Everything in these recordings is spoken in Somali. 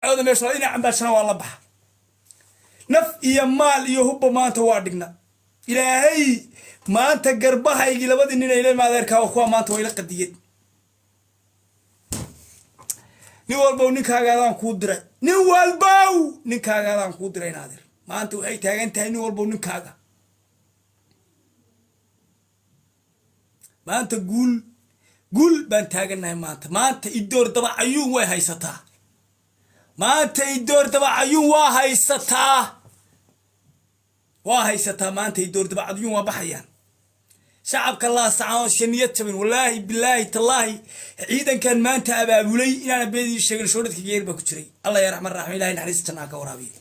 Dacwada meesha ina cambaashana waa la baxa. Naf iyo maal iyo hubba maanta waa dhigna. Ilaahay maanta garbahaygii labadii nin ay leema adeerkaa kuwa maanta waa ila qadiyeen. Nin walbow ninkaagaadaan kuu diray, nin walbow ninkaagaadaan kuu diray. Naadir maanta waxay taagan tahay nin walbow ninkaaga maanta guul guul baan taagannahay. Maanta maanta idoor dabacayuun way haysataa, maanta idoor dabacayuun waa haysataa, waa haysataa. Maanta idoor dabacayuun waa baxayaan. Shacabka laasacaan shaniyad jabin, wallaahi bilaahi tallaahi, ciidankan maanta abaabulay inaana beedii sheegin. Shoodhadka geer baa ku jiray. Allah ya raxman raxim, ilahay naxariista jannaa ka waraabiya.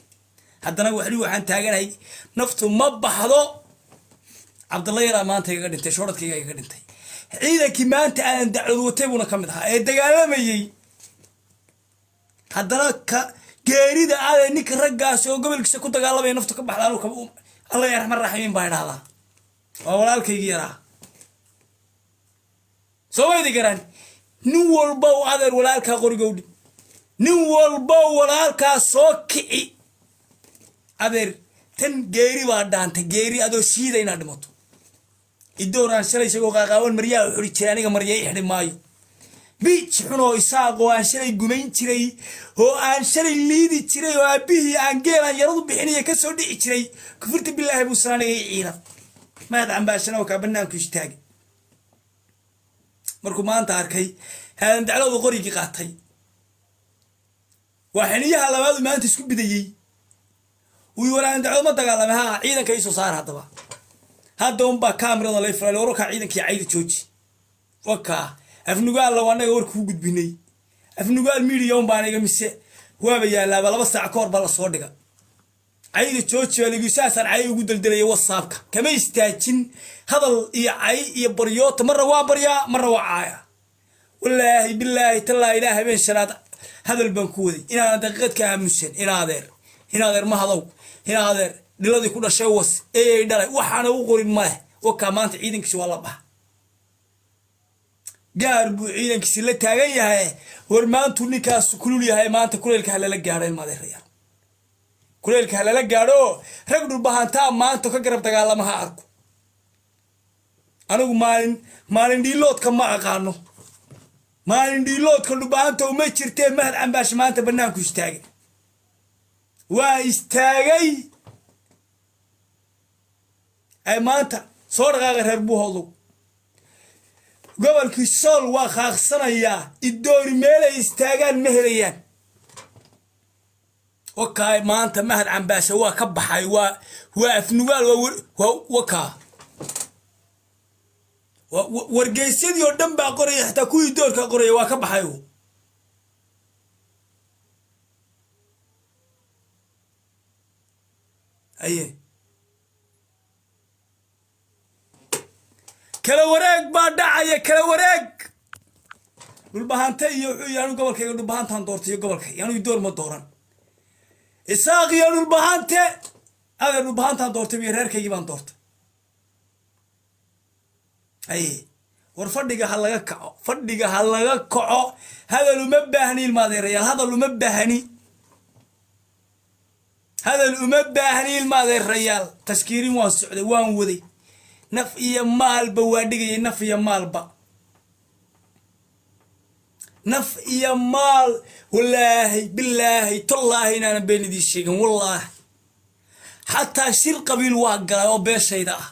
Haddana waxli waxaan taaganahay naftu ma baxdo. Cabdalla yaraa maanta igaga dhintay, shoodhadkayga igaga dhintay. Ciidankii maanta aanan dacwad watay buuna ka mid ahaa ee dagaalamayey. Haddana ka geerida aadee ninka raggaas oo gobolkiisa ku dagaalamaya naftu ka baxda, anuu Allah ya raxman raximiin baa idhahdaa. Waa walaalkaygii yaraa, soo maydi garaan. Nin walbow adeer walaalkaa qorigowdhi, nin walbow walaalkaa soo kici adeer. Tan geeri baa dhaantay, geeri adoo shiida inaad dhimato. Idooraan shalay isagoo qaaqaawan maryaha u xidhi jiray, aniga marya i xidhi maayo. Biij xun oo Isaaq oo aan shalay gumayn jiray oo aan shalay liidi jiray oo aabbihii aan geelaan yaradu bixinaya ka soo dhici jiray, kufurta bilaahi buusan aniga i ciilan. Mahad Cambaashana oo kaa banaanku istaagay markuu maanta arkay Aadan Dacloodu qorigii qaatay. Waa xiniyaha labaadu maanta isku bidayey. Wuu war Aadan Daclood ma dagaalamay? Haa, ciidanka iisoo saar. Haddaba hadda unbaa kaamirada lay falay. Wararkaa ciidankii cayda jooji. Wakaa Afnugaalla waa annaga warkuu gudbinay. Afnugaal midiya un baan iga mise waaba yaalaaba. 2 saac ka hor baa lasoo dhiga. Cayda jooji baa lagu saasaan cay ugu deldelaya. Whatsappka kama istaajin hadal iyo cay iyo baryoota. Marna waa baryaa, marna waa caaya. Wallaahi bilaahi tallaahi, ilaa habeen shanaad hadal baan ku waday inaanan daqiiqad ka aamusan. Inaadeer, inaadeer mahadow, inaadeer dhiladii ku dhashay was eeyay dhalay, waxaana u qorin maleh. Wakaa maanta ciidankiisi waa la baxa, gaar buu ciidankiisi la taagan yahay. War maantuu ninkaas kulul yahay. Maanta kuleylka halala gaadho, ilmaadeerayaal, kuleylka halala gaadho. Rag dhulbahantaa maanta ka garab dagaalama ha arko. Anigu maalin maalin dhiiloodka ma aqaano, maalin dhiiloodka dhulbahanta uma jirtee. Mahad Cambaash maanta banaanku istaagay, waa istaagay. Ay maanta soo dhaqaaqa reer Buuhoodow. Gobolkii Sool waa qaaqsanayaa. Idoori meelay istaagaan ma helayaan. Wakaay maanta Mahad Cambaashe waa ka baxay. Waa Afnugaal, waa wakaa. Wargeysyadii oo dhan baa qoraya, xitaa kuwii doorka qoraya. Waa ka baxay. Haye, kala wareeg baa dhacaya, kala wareeg. Dhulbahante iyo wuxuu yihi anu gobolkayga dhulbahantaan doortay iyo gobolkay anu door ma dooran. Isaaq iyo dhulbahante, adeer dhulbahantaan doortay iyo reerkaygii baan doortay. Haye, war fadhiga ha laga kaco, fadhiga ha laga kaco. Hadal uma baahni, ilmaadeerayaal, hadal uma baahni, hadal uma baahni, ilmaadeerayaal. Tashkiirin waan socday, waan waday, naf iyo maalba waa dhigayay, naf iyo maalba, naf iyo maal. Wallaahi bilaahi tallaahi inaanan been idiin sheegin. Wallaahi xataa shir qabiil waa galay oo beeshayda ah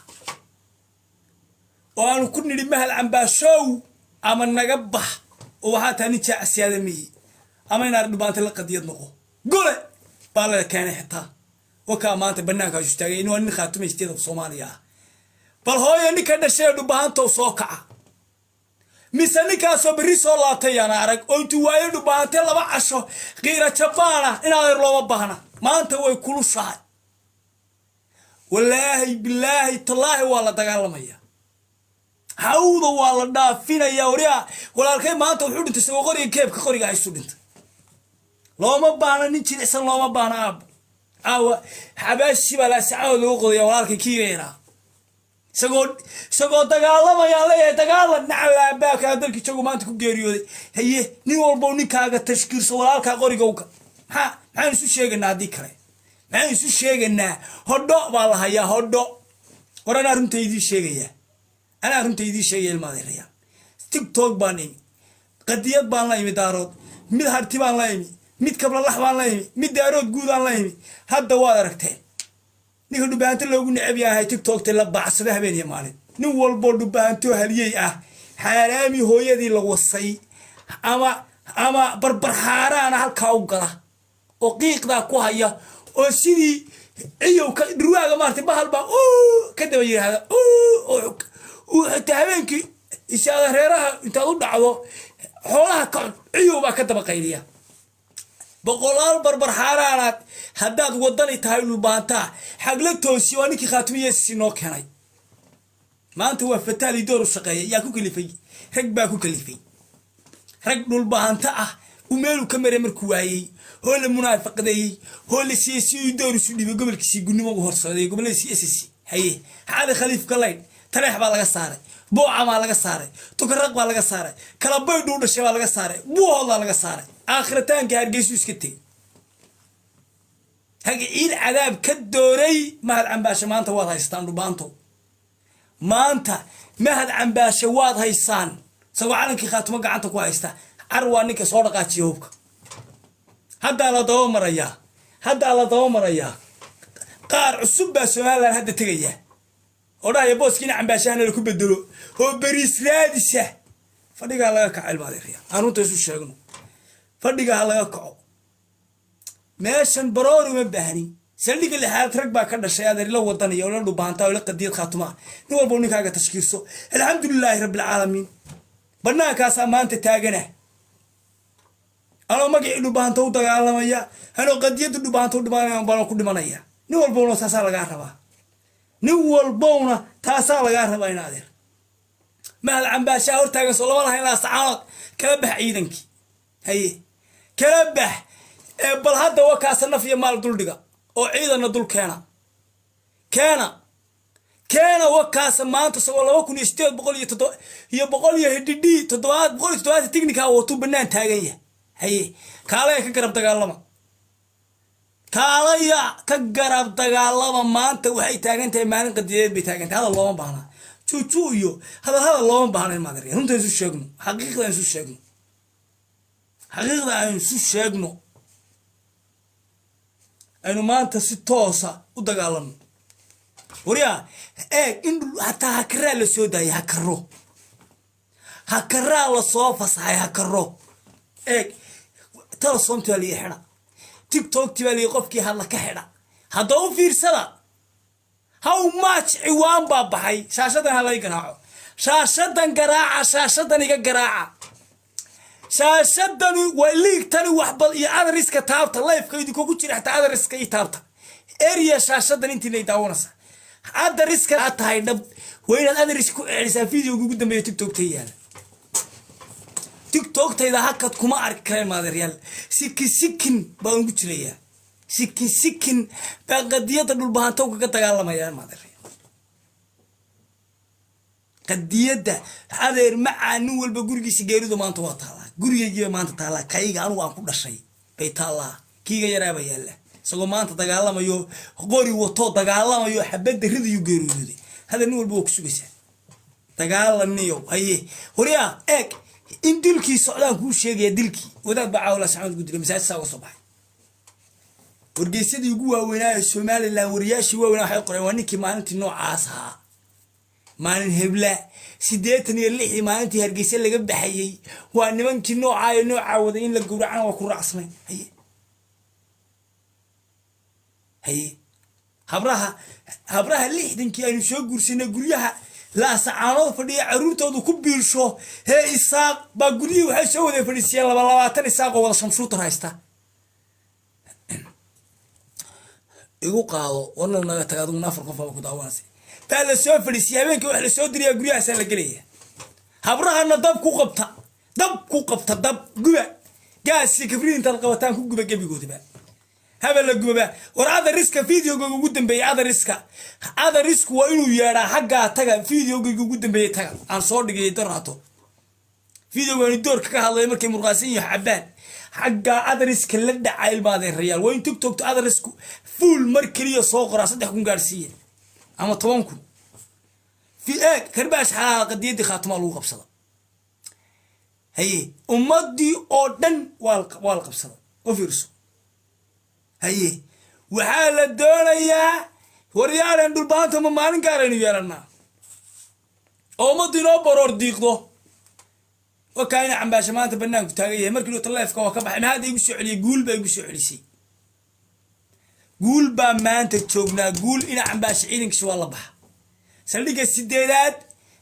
oo aanu ku nidhi Mahal Cambaashow ama naga bax oo waxaa taa nin jaacsiyaada miyi ama inaad dhubaanta la qadiyad noqo. Gole baa la keenay xitaa. Wakaa maanta banaankaas istaagay in waa nin khaatumeysteeda Soomaaliya ah. Bal hooyo ninka dhashay dhubahantow soo kaca, mise ninkaasoo berri soo laabtayaana arag oo intuu waayo dhubahante 2 casho qiira jabaana. Inaadeer looma baahna, maanta way kulushahay. Wallaahi bilaahi tallaahi waa la dagaalamaya, hawda waa la dhaafinaya. Waryaa walaalkay maanta wuxuu dhintay isagoo qoriga keebka qoriga haysu dhintay. Looma baahna nin jilicsan, looma baahna. Aabo caawa xabaashi baa laasacadood lagu qodaya walaalkay kiiga yaraa isagoo dagaalamayaan leeyahay. Dagaalan nacalaabaabkaa dalkii jagu maanta ku geeriyooday. Haye, nin walbow ninkaaga tashkiirso, walaalkaa qorigowga. Maxaan isu sheegaynaa haddii kale? Maxaan isu sheegaynaa? Hodho baa la hayaa, hodho. War, anaa runta idiin sheegayaa, anaa runta idiin sheegaya, ilmaadeerayaal. TikTok baan imi, qadiyad baan la imi Daarood, mid Harti baan la imi, mid Kablalax baan la imi, mid Daarood guudaan la imi. Hadda waad aragteen ninka Dhubahanto loogu necab yahay, TikTokta la baacsado habeen iyo maalin. Nin walboo Dhubahanto haliyey ah, xaaraami hooyadii la wasay ama barbar xaaraana halkaa u gala oo qiiqdaa ku haya oo sidii ciyowka dhurwaaga maartay, bahal baa ka daba yidhaahda oo xitaa habeenkii ishaada reeraha intaad u dhacdo xoolaha ka ciyow baa ka daba qayliya. Boqolaal barbar xaaraanaad haddaad wadani tahay Dhulbaantaa Xagla Toosi waa ninkii Khaatumiyeesi noo keenay. Maanta waa fataali door u shaqeeya. Yaa ku kalifay? Rag baa ku kalifay, rag Dhulbahanto ah uu meeluu ka maray markuu waayey, hoo la munaafaqdeeyey, hoo la siiyey door isu dhibay, gobolkiisii gunnimo u horsaday, goboladiisii SSC. Haye, Xaali Khaliif Galaydh Taleex baa laga saaray, Booca baa laga saaray, Tukaraq baa laga saaray, Kalabaydhuu dhashay baa laga saaray, Buuhoodlaa laga saaray. Aakhiritaanka Hargeysu iska tegey. Hagi ciid cadaab ka dooray. Mahad Cambaashe maanta waad haystaan, Dhubaanto. Maanta Mahad Cambaashe waad haysaan, isagoo calankii Khaatumo gacanta ku haysta. Car waa ninka soo dhaqaajiya hubka. Haddaa la daba marayaa, haddaa la daba marayaa. Qaar cusub baa Somalilan hadda tegaya oo dhahaya booskiina Cambaashahana laku bedelo oo beriis raadisa. Fadhigaa laga kaco, ilmaadeerya, aan runta isu sheegno. Fadhigaa laga kaco. Meeshan baroori uma baahni. Saldhigga lixaad rag baa ka dhashay, adeer, ila wadanaya oo la Dhubaanta oo la qadiyad Khaatumaa. Nin walba ninkaaga tashkiirso. Alxamdulilaahi rabbilcaalamiin, banaankaasaa maanta taagana anoo magacii Dhubaanta u dagaalamaya, anoo qadiyadda Dhubaanta u dhimanaya baan ku dhimanaya. Nin walbowna taasaa lagaa rabaa, nin walbowna taasaa lagaa rabaa. In adeer Mahad Cambaashaa hortaagan soo lama lahayn Laasacaanood kala bax ciidankii. Haye, kala bax. Bal hadda wakaasa naf iyo maal duldhiga oo ciidanna dul keena, keena, keena. Wakaasa maanta isagoo 2800 iyo toddoba iyo boqol iyo hidhidhi toddobaad 170 technica watuu banaan taagan yahay. Haye, kaalaya ka garab dagaalama, kaalaya ka garab dagaalama. Maanta waxay taagan tahay maalin qadiyadeed bay taagan tahay. Hadal looma baahna, juju iyo hadal, hadal looma baahna. In maadir runta isu sheegno, xaqiiqda aan isu sheegno, xaqiiqda aan isu sheegno. Aynu maanta si toosa u dagaalano. Waryaa, eeg in hataa hakaraa la soo daayay, hakaro, hakaraa lasoo fasaxay, hakaro. Eeg, Telesomti baa liyi xidha, TikTokti baa liyi qofkii hadla ka xidha. Hadda u fiirsada how much ciwaan baa baxay. Shaashadan ha lay garaaco, shaashadan garaaca, shaashadan iga garaaca. Shaashadani waa liigtani waxbal iyo adariska taabta liveka idinkugu jira, xataa adariska ii taabta area. Shaashadan intiinay daawanaysa adariska aad tahay dhab waa inaad adaris ku celisaa. Videoga ugu dambeeya TikTokta yaala, TikToktayda hakad kuma arki kareen, maadeeryaal. Sikin sikin baan ugu jirayaa, sikin sikin baan qadiyadda Dhulbahantow kaga dagaalamayaa, maadeeryaal. Qadiyadda, adeer macaa, nin walba gurigiisa geeridu maanta waa taallaa. Gurigaygiiba maanta taallaa, kayga anugu aan ku dhashay bay taallaa. Kiiga yaraaba yaalla isagoo maanta dagaalamayo, qori wato, dagaalamayo, xabadda ridayu geeriyooday. Hada nin walba waa ku sugaysaa dagaalaniyo. Haye, waryaa, eeg in dilkii socdaan kuu sheegaya. Dilkii wadaad baa caawla saxmad ku dilay, masaajid saa uga soo baxay. Wargeysadii ugu waaweynaayo Somalilan, wariyaashii waaweynaa waxay qoreen waa ninkii maalintii noocaas ahaa, maalin hebla, 86-dii, maalintii Hargeysa laga baxayey, waa nimankii noocaayo noocaa waday. In la gowracana waa ku raacsanay. Haye, haye, habraha 60-kii aynu soo guursanay, guryaha Laasacaanood fadhiya, caruurtoodu ku biirsho hee Isaaq baa guryihii waxay soo wada fadhiisiyeen 22 Isaaq oo wada shamshuutar haysta. Igu qaado warna naga taga adiguna, afar qof baa ku daawanaysa baa la soo fadhiisiyay. Habeenkii wax la soo dirayaa, guryahaasaa la gelaya. Habrahana dab ku qabta, dab ku qabta, dab guba, gaasi kafrid intaad qabataan ku guba gebigoodaba, haba la gubaba. War adariska videogayga ugu dambeeyey, adariska, adarisku waa inuu yeedhaa xaggaa taga. Videogayga ugu dambeeyey taga aan soo dhigay doraato, videogaani doorka ka hadlaya markay murqaasan yihiin cabaan. Xaggaa adariska la dhaca, ilmaadeerayaal. Waa in TikTokta adarisku fuul mar keliya soo qoraa, 3000 gaadhsiiya ama 10,000. Fi eeg, karbaash xalaala qadiyaddii Khaatumaa lagu qabsada. Haye, ummaddii oo dhan waa la qabsada. U fiirso. Haye, waxaa la doonayaa, waryaaleen, Dhulbaanta ma maalin gaaraynu yeelannaa oo ummaddu inoo baroor diiqdo? Wakaa ina Cambaasha maanta banaanku taagan yahay. Markii dhota leefka waa ka baxay. Maxaad igu soo celiyey? Guul baa igu soo celisay. Guul baa maanta joognaa, guul. Ina Cambaasha ciidankiisa waa la baxa. Saldhigga sideedaad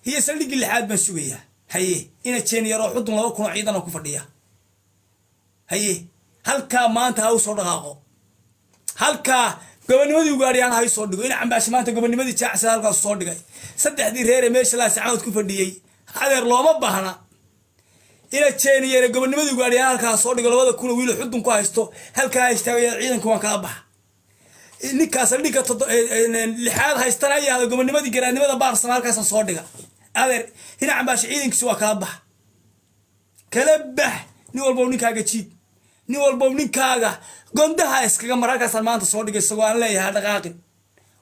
iyo saldhiggii lixaad baan sugayaa. Haye, ina jeeniyaroo Xudun 2000 oo ciidan oo ku fadhiya. Haye, halkaa maanta ha u soo dhaqaaqo. Halkaa gobonimadii ugaadhiyaan ha soo dhigo. Ina Cambaasha maanta gobonimadii Jaacsada halkaas soo dhigay. Saddexdii reere meesha Laascaanood ku fadhiyey, adeer, looma baahna. Ina Jeeniyere gobonimadii ugaadhiyaan halkaa soo dhigo. 2000 wiil Xudun ku haysto halkaa ha istaagaya. Ciidanka waan kala baxa. Ninkaa saldhigga lixaad haystana ayaada gobonimadii garaadnimada Baarsama halkaasa soo dhiga. Adeer, ina Cambaasha ciidankiisa waa kala bax, kala bax. Nin walbow ninkaaga jiid, nin walbow ninkaaga gondaha iskaga mar. Halkaasaan maanta soo dhigay, isagoo aan leeyahay dhaqaaqin.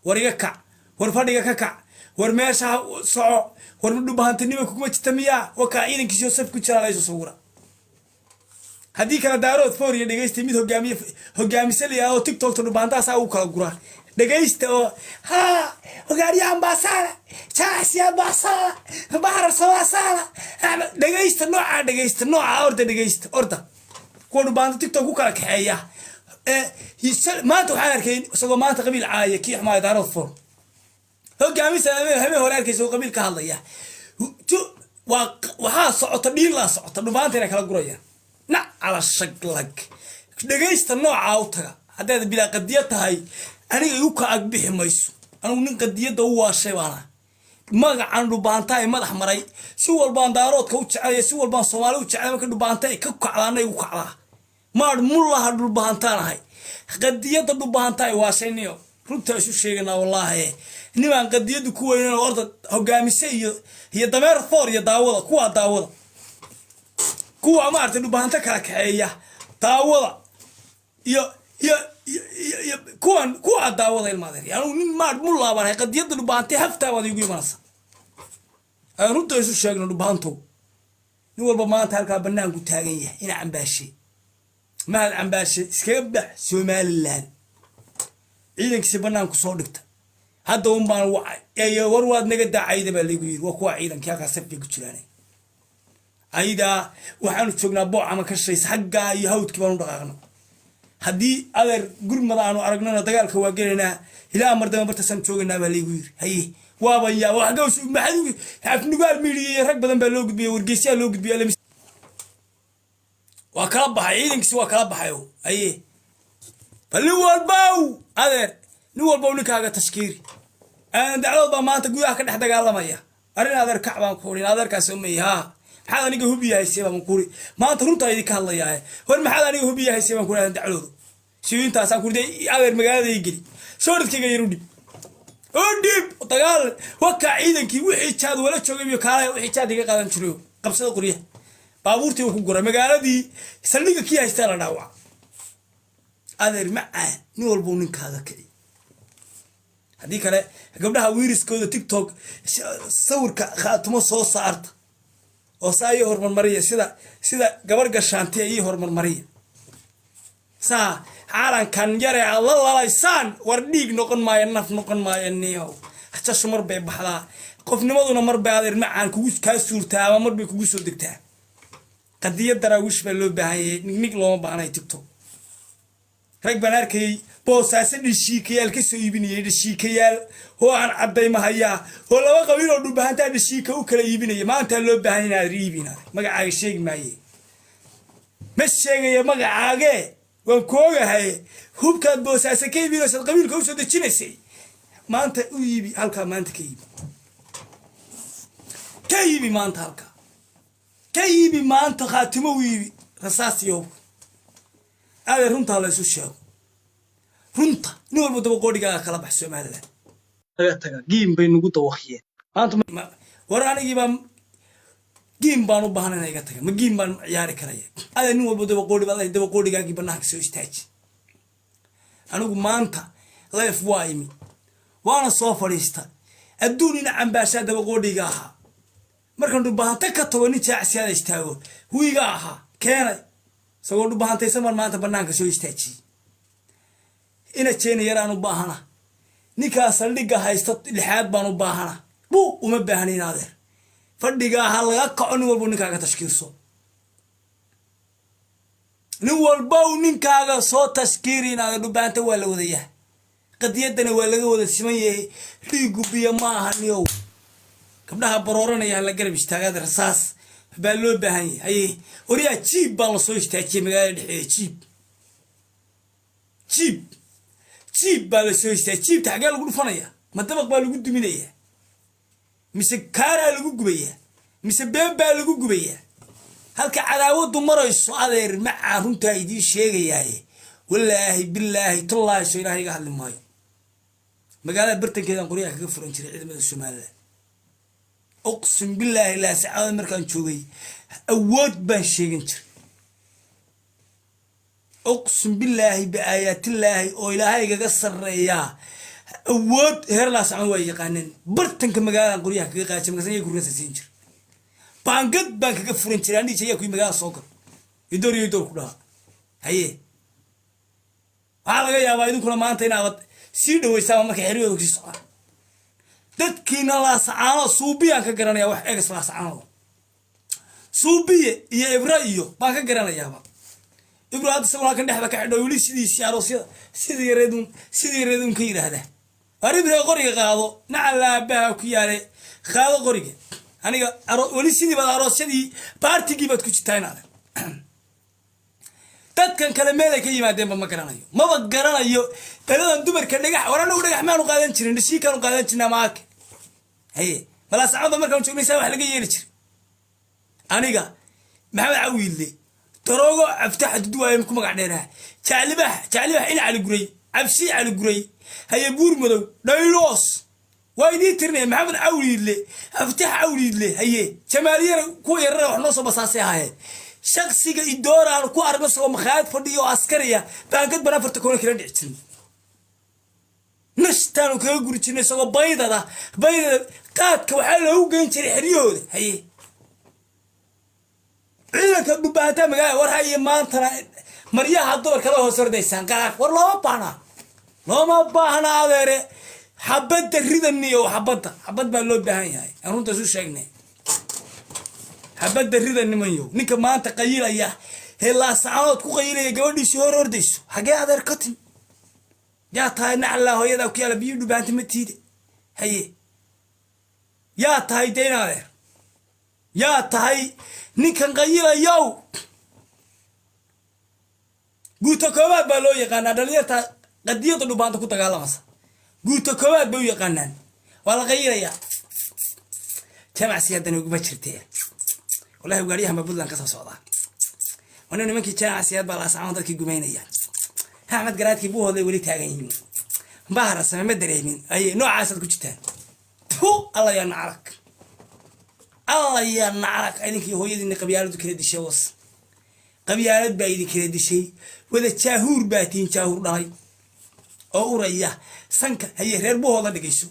War iga kac, war fadhiga ka kac, war meesha soco, war Dhulbahantinima kuguma jirta miyaa? Wakaa ciidankiisio saf ku jiraa laysu sawira. Haddii kale Daarood foor iyo dhegeysta, mid hogaamiye hogaamise la yihahdo TikTokta Dhulbahantaasaa ugu kala guraa. Dhegeysta oo haa, hogaariyahan baasaala, Jaasiya baasaala, Bahararsa baasaala. Dhegeysta noocaa, dhegeysta noocaa, orda dhegeysta, orda kuwa Dhulbahanta TikTok ku kala kaxeeya. Maanta waxaan arkay isagoo maanta qabiil caaya, kii xumaaya Daarood foor hogaamisa. Habeen hore arkaysa oo qabiil ka hadlaya. Waa waxaa socota, dhiilaa socota, Dhulbahanta inay kala gurayaan. Nac cala shaglag. Dhegaysta noocaa u taga. Haddaad bilaa qadiya tahay, aniga igu ka agbixi mayso. Anigu nin qadiyadda u waashay baana. Magacan Dhubaanta ay madax maray, si walbaan Daaroodka u jecelaya, si walbaan Soomaali u jecelay, marka Dhubaanta ay ka kacdaana igu kacdaa. Maadh mullaha Dhulbahantaan ahay. Qadiyadda Dhulbahanta ay waashayniyo, runta isu sheeganaa. Wallaahi, nimaan qadiyaddu ku weynan, orda hogaamise iyo dameer foor iyo daawada, kuwaa daawada, kuwa maaragtay Dhulbahanto kala kaxeeya daawada iyo kuwan, kuwaa daawada. Ilmaadeer, anugu nin maadh mullaa baan ahay. Qadiyadda Dhulbahantay haftaa baad igu imanaysa. Aan runta isu sheegno, Dhulbahantow. Nin walba maanta halkaa banaanku taagan yahay. Ina Cambaashe, Mahad Cambaashe, iskaga bax Somaliland. Ciidankiisi banaanku soo dhigta. Hadda un baan wacay. War waad naga daacayda baa laygu yiri. Waa kuwa ciidankii halkaa safbay ku jiraan. Aydaa waxaanu joognaa Boocama ka shaysa, xaggaa iyo hawdkii baanu dhaqaaqna. Haddii, adeer, gurmada aanu aragnona, dagaalka waa gelaynaa. Ilaa mar dambe bartaasaan joogaynaa baa laygu yiri. Haye, waaba yaa maxaad Afnugaal miidhiyey. Rag badan baa loo gudbiyey, wargeysyaa loo gudbiyey. Waa kala baxay ciidankiisi, waa kala baxay. Haye, bal nin walbow, adeer, nin walbow ninkaaga tashkiiri. Aadan Dacdood baa maanta gudaha ka dhex dagaalamaya. Arrin, adeer, kac baan ku urin. Adeerkaas omey haa, maxaad aniga hubiyahaysay baan kuri. Maanta runtaa idinka hadlayaaye. Hor maxaad aniga hubiyahaysay baan kuri. Aadan Dacdoodu siintaasaan kuri. Adeer, magaalada ii geli, shooradkayga yar u dhib, u dhib dagaal. Wakaa ciidankii wixii jaad wala joogay iyo kaalaya, wixii jaad iga qaadan jirayo, qabsada qoryaha, baabuurtii uu ku guray magaaladii. Saldhigga kii haystaa la dhaawaca. Adeer macaan, nin walbuu ninkaaga kici. Haddii kale gabdhaha wiiriskooda TikTok sawirka Khaatumo soo saarta oo saa ii hormarmariya, sida gabarh gashaantiya ii hormarmariya. Saa calankan yare aad la lalaysaan, war dhiig noqon maayo, naf noqon maayo. Niyow, jashu mar bay baxdaa, qofnimaduna mar bay, adeer macaan, kugu kaa suurtaa ama mar bay kugu soo degtaa. Qadiyad Daraawiish baa loo baahan yahay, nignig looma baahnay. TikTok rag baan arkayay Boosaaso dhashiikayaal ka soo iibinayay, dhashiikayaal oo aan caddayma hayaa, oo laba qabiil oo Dhulbahantaa dhashiika u kala iibinaya. Maantaa loo baahan inaad iibin. Magacaaga sheegi maaye, ma sheegaya magacaage, waan ku ogahay. Hubkaad Boosaaso ka iibinaysaad qabiilka usoo dejinaysay, maanta u iibi halkaa. Maanta ka iibi, ka iibi maanta halkaa, ka iibi maanta. Khaatimo u iibi rasaas iyo hubka. Aadee, runtaa la isu sheego, runta. Nin walba daba qoodhigaaga kala bax. Somaliland taga taga, giim bay nagu dawakiyeen maanta. War anigii baa Game baan u baahan iga taga. Ma game baan ciyaari karaya? Ada nin walba dabaqoodhi baad, dabaqoodhigaagii banaanka soo istaaji. Anigu maanta live waa imi, waana soo fadhiista. Adduun ina Cambaashaa dabaqoodhiga ahaa. Markaan Dhubahanta ka tago, nin Jaacsiyaada istaago wiiga ahaa keenay, isagoo Dhubahantaysan baan maanta banaanka soo istaajiyey. Ina Jeena yaraan u baahana, ninkaa saldhigga haysta lixaad baan u baahana. Bu uma baahnayn, adeer. Fadhigaa ha laga kaco. Nin walbo ninkaaga tashkiirso, nin walbow ninkaaga soo tashkiiri. Inaada Dhubahanta waa la wadayaa, qadiyaddana waa laga wada siman yahay. Dhiigu biyo ma aha, niyow. Gabdhaha barooranaya la garab istaagaad, rasaas baa loo baahan yahay. Haye, waryaa, jiib baa lasoo istaajiyay magaalada dhexdeeda. Jiib, jiib, jiib baa lasoo istaajiyay. Jiibta xaggee lagu dhufanaya? Ma dabaq baa lagu duminayaa, mise kaaraa lagu gubayaa, mise been baa lagu gubayaa? Halka cadaawadu marayso, adeer, macaa runtaa idiin sheegayaaye. Wallaahi, bilaahi, tallaahi, soo Ilahay iga hadli maayo. Magaalada bartankeedan qoryaha kaga furan jiray ciidamada Somalilan. Uqsim billaahi, Laascaanood markaan joogay awood baan sheegan jiray. Uqsim billaahi, biaayaatillaahi, oo Ilaahay igaga sarreeyaa, awood heer Laascaanood waa yaqaaneen. Bartanka magaaladan qoryaha kaga qaajay, markaas iyaga kurasa siin jira. Baangad baan kaga furan jiray. Andhihi ayaa kuyi magaalada soo gal, idoor iyo idoor ku dhaha. Haye, waxaa laga yaabaa idinkuna maanta inaabad sii dhawaysaaba markay xeryooda kusii socdaan. Dadkiina Laasacaanood Suubiyaan ka garanaya, wax egas Laasacaanood Suubiye iyo Ibra iyo baan ka garanayaaba. Ibro hadda isaguna halkan dhexda ka xidho, weli sidiisii aroosyada sidii yareedun ka yidhaahda. Waar Ibra, qoriga qaado, nacalaabaha ku yaale, qaado qoriga. Aniga weli sidii baad aroosyadii baartigii baad ku jirtaa inaad. Dadkan kale meelay ka yimaadeenba ma garanayo, maba garanayo. Beladan dumarka dhagax, war anagu dhagax maanu qaadan jirin, dhashiikaanu qaadan jirna maake. Haye, Malaasacada markaan joognay saa wax laga yeeli jiray. Aniga Maxamed Cawiille Daroogo Aftax Duduwaay ku magac dheeraha, Jaclibax, Jaclibax in Cali Guray, Cabsi Cali Guray, haye, Buur Madow Dhayloos waa idiin tirinaya. Maxamed Cawliidle, Aftax Cawliidle, haye, Jamaaliyana kuwa yarara wax noo soo basaasay ahaayeen. Shaksiga idoor aan ku aragno isagoo makhaayad fadhiyo oo askariya, baangad baan afarta koona kala dhici jirnay, nashtaanu kaga guri jirnay isagoo baydada baydada. Qaadka waxaa loogu geyn jiray xeryahooda. Haye, ciidanka Dhubaataa magaala war. Haye, maantana maryaha dumarka la hoos ordaysaan qaraaq. War looma baahna, looma baahna, adeere. Xabadda ridaniyo, xabadda, xabad baa loo baahan yahay. Aan runta isu sheegnay, xabadda rida, nimanyow. Ninka maanta qayilaya hee Laasacanood ku qayilaya, gabadhiisii hor ordayso, xagee adeer ka timi? Yaa tahay? Naclaa hooyadaa ku yaala, biyo Dhubaanta ma tiide. Haye, yaa tahay dayn, adeer? Yaa tahay ninkan qayilayow? Guuta koowaad baa loo yaqaanaa dhalinyarta qadiyadda Dhubaanta ku dagaalamasa. Guuta koowaad bay u yaqaanaan. Waa la qayilayaa. Jamacsi haddana uguma jirtee. Wallahi gaariyahan baa Puntland ka soo socdaa. Wana nimankii Jaamacsiyaad baa Laasacaan dadkii gumaynaya. Axmed Garaadkii buu hodlay, weli taagan yihiin. Bahara same ma dareemin. Ay noocaasaad ku jirtaan. Tu Alla yaa nacrag, Alla yaa nacrag. Idinkii hooyadiina qabyaaladu kala dishay, was qabyaalad baa idin kala dishay. Wada jaahuur baa tihiin, jaahuur dhalay oo uraya sanka. Haye, reer buhooda dhigayso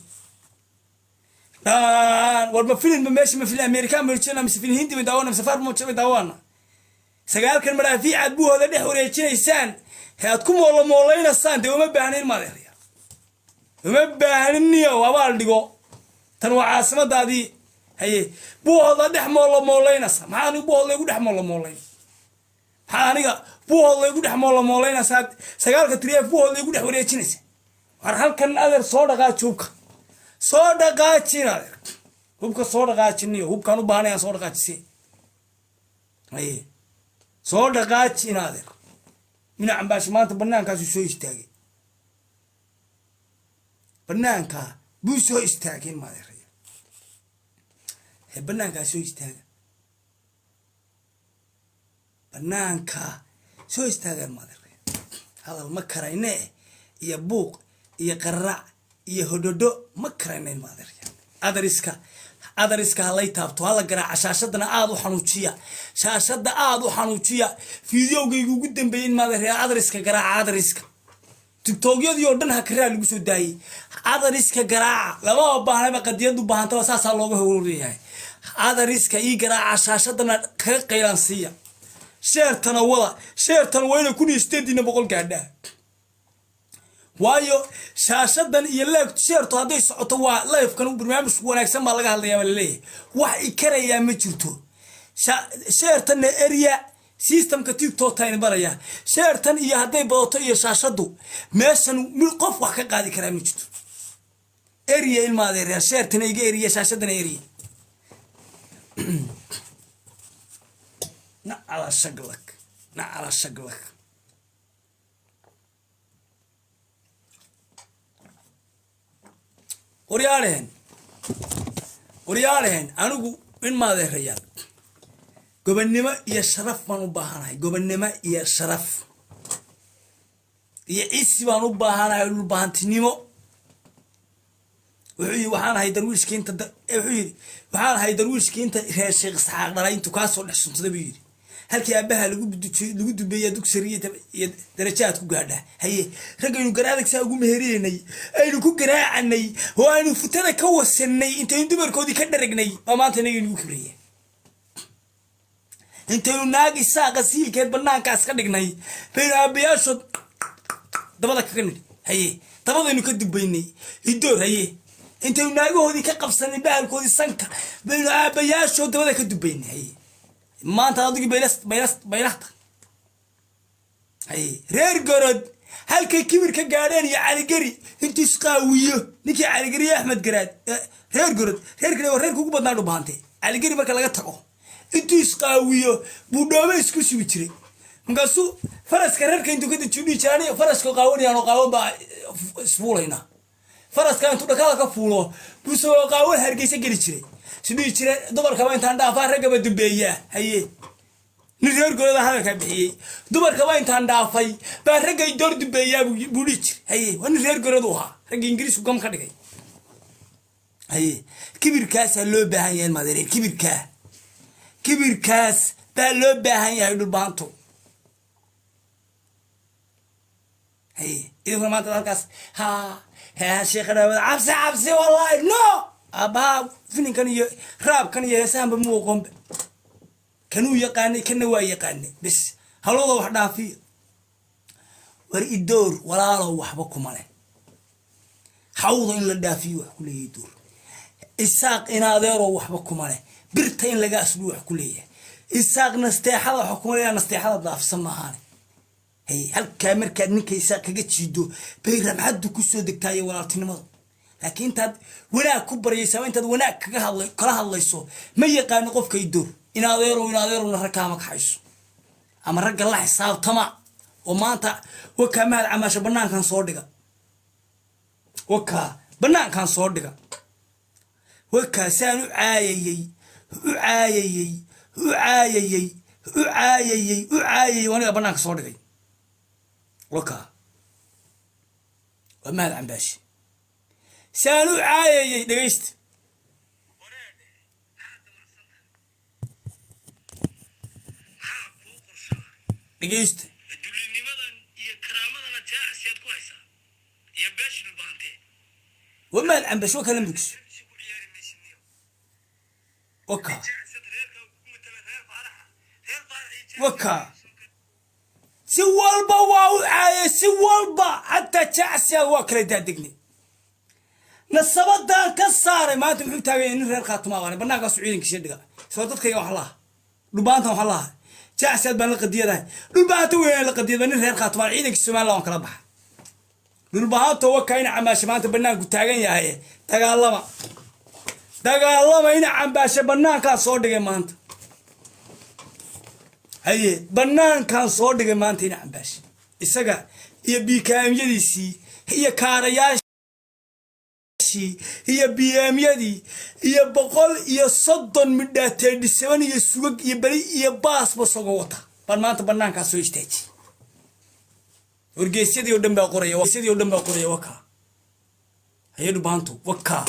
dhaan. War ma filin, ma meesha ma filin Amerikaan ma jina, mise filin Hindi bay daawana, mise far ma bay daawana? Sagaalkan madhaafiicaad buhooda dhex wareejinaysaan he aad ku moolo mooleynaysaan, dee uma baahnin, maadeerya, uma baahniniyo abaal dhigo. Tan waa caasimadaadii. Haye, buuhooda dhex moolo moolaynaysa. Maxaa aniga buuhood laygu dhex moolo moolayn? Maxaa aniga buuhood laygu dhex moolo moolaynaysaa? Sagaalka trief buuhood laygu dhex wareejinaysa. War halkan, adeer, soo dhaqaaji hubka, soo dhaqaajin, adeer, hubka soo dhaqaajiniyo. Hubkaan u baahanayaan soo dhaqaajise. Haye, soo dhaqaaji in adeer. Mina Cambaashi maanta banaankaasuu soo istaagay, banaankaa buu soo istaagay, maadeeraya. He, banaankaa soo istaaga, banaankaa soo istaagaan, maadeeraya. Hadal ma karayne, iyo buuq iyo qararac iyo hodhodho ma karaynayn, maadeeraya. Adariska Adariska halay taabto, hala garaaca shaashadana, aada u xanuujiya shaashadda, aada u xanuujiya. Fideogayga ugu dambeeyey, in maadeeryaal, adariska garaaca. Adariska TikTokyadii oo dhan hakaraa lagu soo daayey. Adariska garaaca, lama baahnaba, qadiyad u baahantaba saasaa looga horleeyahay. Adariska ii garaaca, shaashadana kaga qaylaansiiya, share-tana wada. Share-tan waa inay 1800 gaadhaa, waayo shaashadan iyo leeg share-tu hadday socoto, waa live-kan barnaamij wanaagsan baa laga hadlayaa, baa laleeyahay. Wax ikarayaa ma jirto. Share-tanna area systemka TikTok tain baraya. Share-tan iyo hadday badato iyo shaashadu, meeshan qof wax ka qaadi karaa ma jirto. Area, ilma adeerya, share-tana iga eriya, shaashadana area. Nacala shaglak, nacala shaglak. Waryaalehen, waryaalehen, anigu in maadeerayaal, gobonnimo iyo sharaf baan u baahanahay. Gobonnimo iyo sharaf iyo cisi baan u baahanahay, dhulbahantinimo. Wuxuu yidhi waxaan ahay darwiishkii inta, wuxuu yidhi waxaan ahay darwiishkii inta reer Sheekh Isxaaq dhalay intuu kaasoo dhex sunsaday, buu yidhi, halkii aabaha lagu lagu dubeeya dugsariya iyo darajaad ku gaadhaa. Haye, raggaynu garaadag saa ugu meherinay, aynu ku garaacanay oo aynu futada ka wasanay, intaynu dumarkoodii ka dharagnay, baa maanta inaga inugu kibraya. Intaynu naag Isaaqa siilkeed banaankaas ka dhignay baynu aabayaashood dabada kaga nidhi. Haye, dabadaynu ka dubaynay idoor. Haye, intaynu naagahoodii ka qabsanay bahalkoodii sanka baynu aabayaashood dabada ka dubaynay. Haye, maanta adigii baylas baylas baylahta. Haye, reer Gorod halkay kibir ka gaadheen iyo Caligeri intuu isqaawiyo, ninkii Caligeri iyo Axmed Garaad, reer Gorod, reer kale waa reerka ugu badnaa Dhubahante, Caligeri marka laga tago, intuu isqaawiyo buu dhoome isku shubi jiray. Markaasuu faraska reerka intuu ka dejiyo dhihi jiray, aniga faraska qaawanayaan oo qaawan baa isfuulayna. Faraska intuu dhakada ka fuulo buu isagoo qaawan Hargeysa geli jiray, isu dhihi jiray, dumarkaba intaan dhaafaa raggaba dumbeeyaa. Haye, nin reer Gorada hadalkaa bixiyey, dumarkaba intaan dhaafay baa raggay door dumbeeyaa buu dhihi jiray. Haye, waa nin reer Goradu ahaa, ragga Ingiriisku gam ka dhigay. Haye, kibirkaasaa loo baahan yahay, madeereen. Kibirkaa, kibirkaas baa loo baahan yahay, dhulbaanto. Haye, idinkuna maanta halkaas ha ha sheekha Dhaawad, cabsi cabsi, wallahi no. Aabbaha fininkan iyo raabkan iyo heesahanba mu oqoonba. Kanuu yaqaanay, kana waa yaqaanay. Bes, halooda wax dhaafiya. War idoor walaalow waxba kuma leh. Hawda in la dhaafiyo wax ku leeyahay idoor. Isaaq in adeeroo waxba kuma leh. Birta in laga aslu wax ku leeyahay. Isaaq nasteexada waxa kuma leeyahay, nasteexada dhaafsan maahaane. Hay, halkaa markaad ninka Isaaq kaga jiido bay ramxaddu kusoo degtaayo walaaltinimadu. Laakiin intaad wanaag ku baryaysa ama intaad wanaag kaga hadla kala hadlayso, ma yaqaano qofka idoor. In adeerow, in adeerowna rag kaama kaxayso ama ragga la xisaabtama. Oo maanta wakaa Mahad Camaasho banaankan soo dhiga, wakaa banaankan soo dhiga, wakaa saan u caayayey, u caayayey, u caayayey, u caayayey, u caayayey, aniga banaanka soo dhigay. Wakaa waa Mahad Cambaashi saan u caayayey. Dhegaysta. Dhegaysta. Dulinimadan iyo karaamadana jaacsiyaad ku haysaa iyo beesha Dhulbaantee. Waa Mahad Cambaashi, waa kala murugso. Si ku ciyaari maysidniyo. Wakaa. Jaacsiyad reerka ku matala, reer Faaraxa, reer Faarax iyo Wakaa si walba waa u caayay, si walba, xataa jacsiyaad waa kala daadegnay, nasabadan ka saaray. Maanta muxuu taagan yahay? Nin reer Khaatuma aqaanay banaankaasu ciidankiisa dhiga. Soo dadkayga wax laha, Dhulbaantan wax laha, jacsiyaad baan la qadiyadahay, Dhulbaanta weyn la qadiyada, nin reer Khaatuma ciidankii Somaliland waan kala baxa. Dhulbahaanto wakaa ina Cambaashe maanta banaanku taagan yahay. Dagaalama, dagaalama. Ina Cambaashe banaankaa soo dhigay maanta. Haye, banaankan soo dhigay maanta ina Cambaashe, isaga iyo biikaamyadiisii iyo kaarayaashii iyo biyaamyadii iyo 130 midhaateedhisaban iyo sugag iyo beri iyo baasba isagoo wata baan maanta banaankaa soo istaajiyey. Wargeysyadii oo dhan baa qoraya, wargeysyadii oo dhan baa qoraya. Wakaa, haye, Dhubaanto wakaa.